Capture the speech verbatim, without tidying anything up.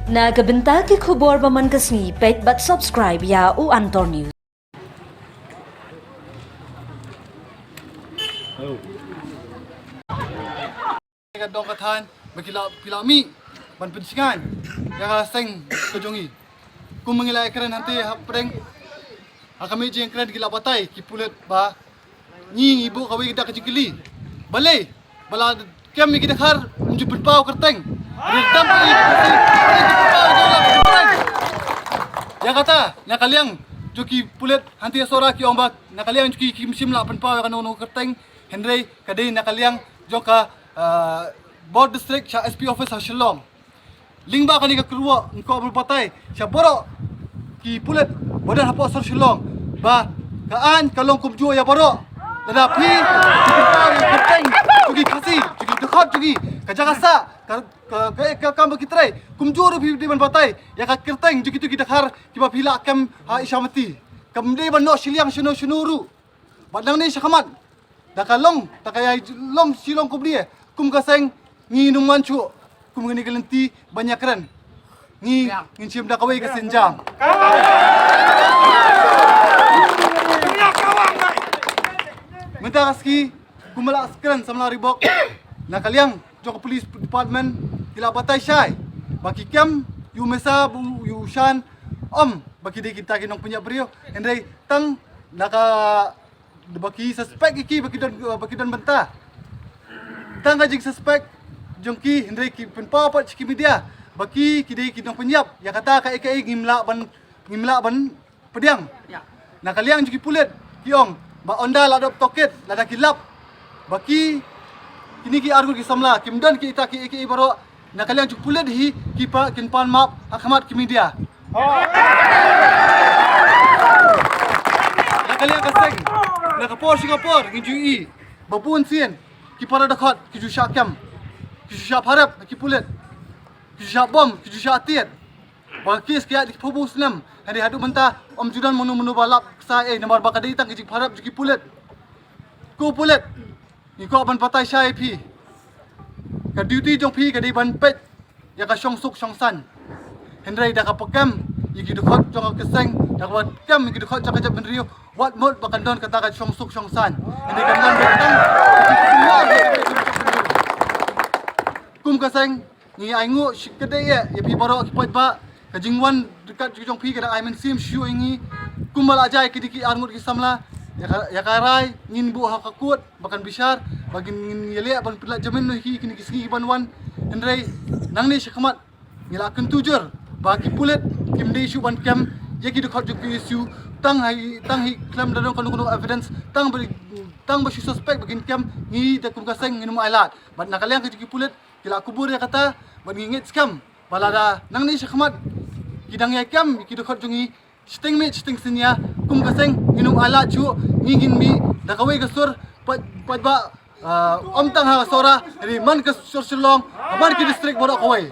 Na ka bynta ki khubor ba man ka sngi, peit bad subscribe ïa u Antor News. Ka dong ka thaiñ ba ki la, ki la mih ban pynshngaiñ ïa ka seng ka jong ngi. Kum ngi la ïakren hangtei hapdeng ha ka mih jingkren, ki la batai ki pulit ba ngi, ngi buh kawei ka dak ka jingkylli. Balei ba la kem ïa ki dkhar, ym ju pynpaw kyrteng? Ri tam ïa ki, ïa ki pynpaw ïa ki dkhar kyrteng. Ïa kata na ka liang jong ki pulit hangtei Sohra ki ong ba na ka liang jong ki kim shym la pynpaw ïa kano kano kyrteng. Hynrei ka dei na ka liang jong ka, ah, Bor District sha S P office ha Shillong. Lyngba kane ka kyrwoh, nga kwah ban batai sha baroh ki pulit ba don hapoh sor Shillong ba ka aiñ ka long kumjuh ïa baroh. Lada phi pynpaw ïa ki kyrteng jong ki Khasi, jong ki dkhot jong ngi, ka jaka sah, ka, ka, ka, ka kam ba ki trei, kumjuh ruh phi dei ban batai ïa ka kyrteng jong kito ki dkhar kiba phi la kem ha Isamati. Kam dei ban noh shiliang shano shano ruh. Bad nangne shakhmat, da ka long, da ka ïai long shilong kumne, kum ka seng ngin ym wan shuh kum kane ka lynti ban ïakren. Ngi, ngin shim da kawei ka sienjam. Mynta ka sngi, kumba la kren samla Reebok, na ka liang jong ka police department ki la batai shai ba ki kem ïa u Mesa bad ïa u Shan, ym ba ki dei kita ki nongpynïap briew, hynrei tang na ka ba ki suspect ïa ki ba ki don, ba ki don bynta. Tang ka jingsuspect jong ki, hynrei ki pynpaw pat sha ki media ba ki, ki dei ki nongpynïap. Ïa kata kaei kaei ngim lah ban, ngim lah ban pdiang. Na ka liang jong ki pulit ki ong ba ynda la dep tohkit, lada ki lap ba ki, kine ki arngut ki samla kim don kita kiei kiei baroh, na ka liang jong ki pulit hi ki pan, kin pan map ha khmat ki media. Na ka liang ka seng, na ka por sha ka por ngin ju ïohi ba bun sien ki para dkhot ki ju shah kem, ki ju shah pharep ki pulit, ki ju shah bom, ki ju shah tied. Ba ki skhiat ki phew snem, hynrei haduh mynta ym ju don mano mano ba lap sa ei, namar ba ka dei tang ki jingpharep jong ki pulit. Ko pulit, ngi kwah ban batai shai ïa phi. Ka duty jong phi ka dei ban peit ïa ka shongsuk shongsaiñ. Hynrei da kaba kem ïa ki dkhot jong ka seng, da kaba kem ïa ki dkhot jong ka jaitbynriew, wat mut ba kan don kata ka shongsuk shongsaiñ. Hynrei kan don ba kan, kum ka seng, ngi ainguh shikatdei ïa phi baroh ki paidbah. Ka jingwan ryngkat jong phi ka dang ai mynsiem shuh ïa ngi. Kumba la jia ïa kine ki arngut ki samla, ïa ka, ïa ka rai ngin buh ha ka court ba kan bishar, ba ngin, ngin ïaleh ban pyllait jamin noh ïa ki kine ki sngi ki ban wan. Hynrei nangne shakhmat ngi la kyntu jur ba ki pulit kim dei shuh ban kem ïa ki dkhot jong ki KSU, tang ha, tang ha khlem da don kano kano evidence, tang ba, tang ba shu suspect ba kin kem, ngi da kum ka seng ngin ym ailad. Bad na ka liang ka jong ki pulit ki la kubur ïa kata, bad ngi ngeit skhem ba lada nangne shakhmat ki dang ïai kem ïa ki dkhot jong ngi, shiteng miet shiteng sien ïa, kum ka seng ngin ym ailad shuh, ngi ngin mih da kawei ka sur, pat, pat ba, ah, ym tang ha Sohra, hynrei man ka sur Shillong, man ki district baroh kawei.